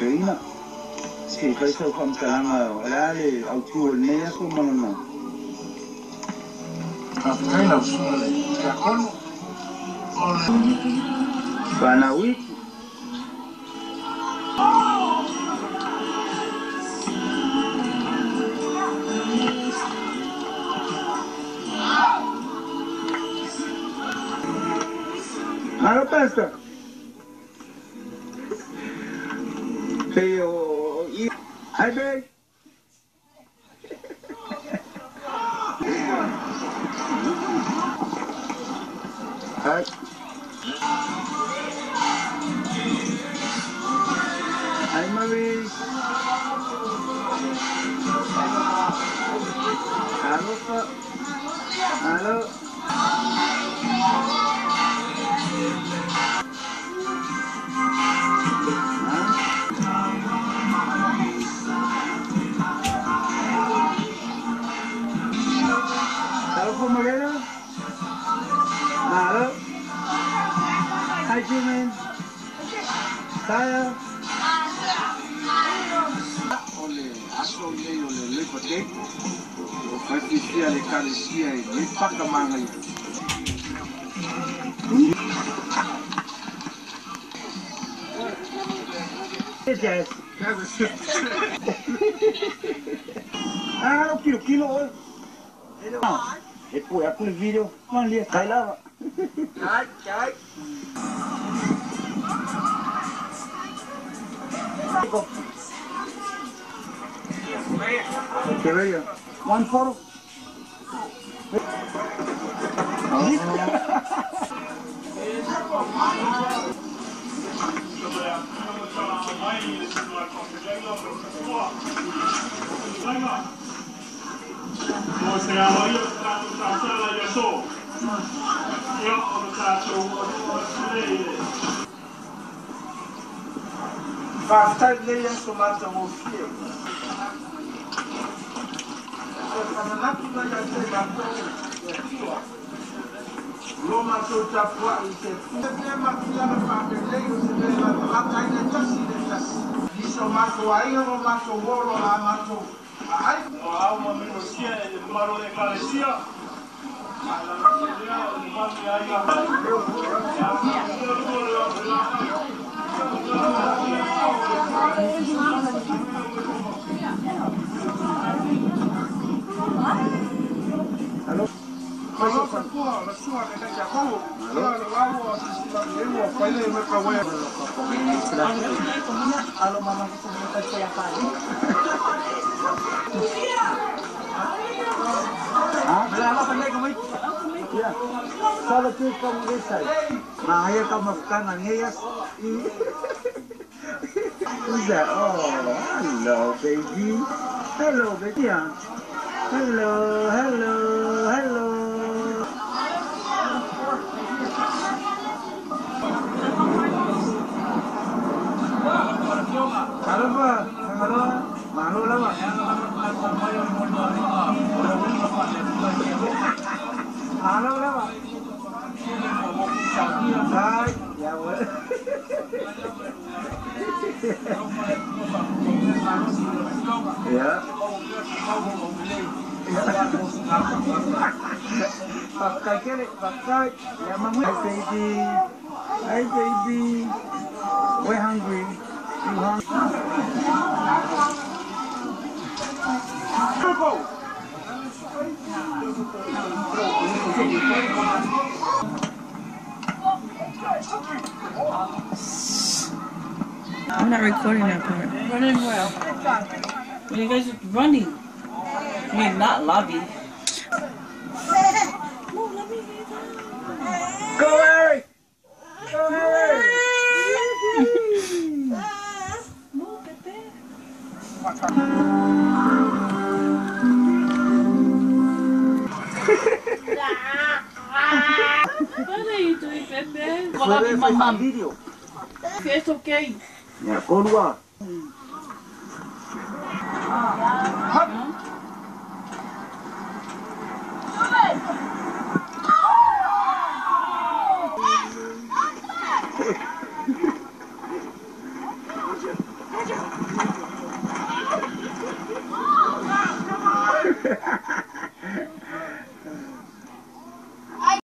Feina. Se fai sau faamatalaga o le a le autū o lenei aso ma lona. Faafetai lau susuga i le Tiakono o le. Fanau iki. Hello, Pastor. Say, hi, babe. Hi. Hi, Marie. Hello, hello. Hello, Moreno. Hello. Hi, Jimin. Kyle. O le aso lenei o le Labor Day, o faififia le Ekalesia i lenei paka magaia. Yes. Ah, kilo kilo oi. E poi aku le video, man lia kai lava. Kai kai. Okay, ready? One photo. Faafetai lenei aso matagofie. Fananatu mai ia te matou le Atua. Lo matou tapuai i te pule mafia na faalelei o se mea latalata ai le tasi le tasi. Nisi o matou aiga ma matou olo a matou aai. O au ma minosia e le mamalu o le Ekalesia. Hello. Malo ka pua la sua le nei akolo. Ala le lau a sisila le ua faile me ka wea. Alo mama Ah, Yeah. Sala tu kamu this side. Ma haya kamu mafukana ngeyas. Who's that? Oh, hello, baby. Hello, baby. Yeah. Hello, hello, hello. Hello, pa. Hello. Malo lama. Hello, lama. Hi. Yeah, what? Yeah. Pakai kere, pakai. Ya, mama. Hi, baby. Hi, baby. We're hungry. You hungry? Go! I'm not recording that part. Running well. When you guys are running. I mean, not lobby. No, let me hear that. Go, Harry! Go, Harry! Move, Pepe. What are you doing, Pepe? Wait, wait, wait, video. It's okay. Yeah, go to.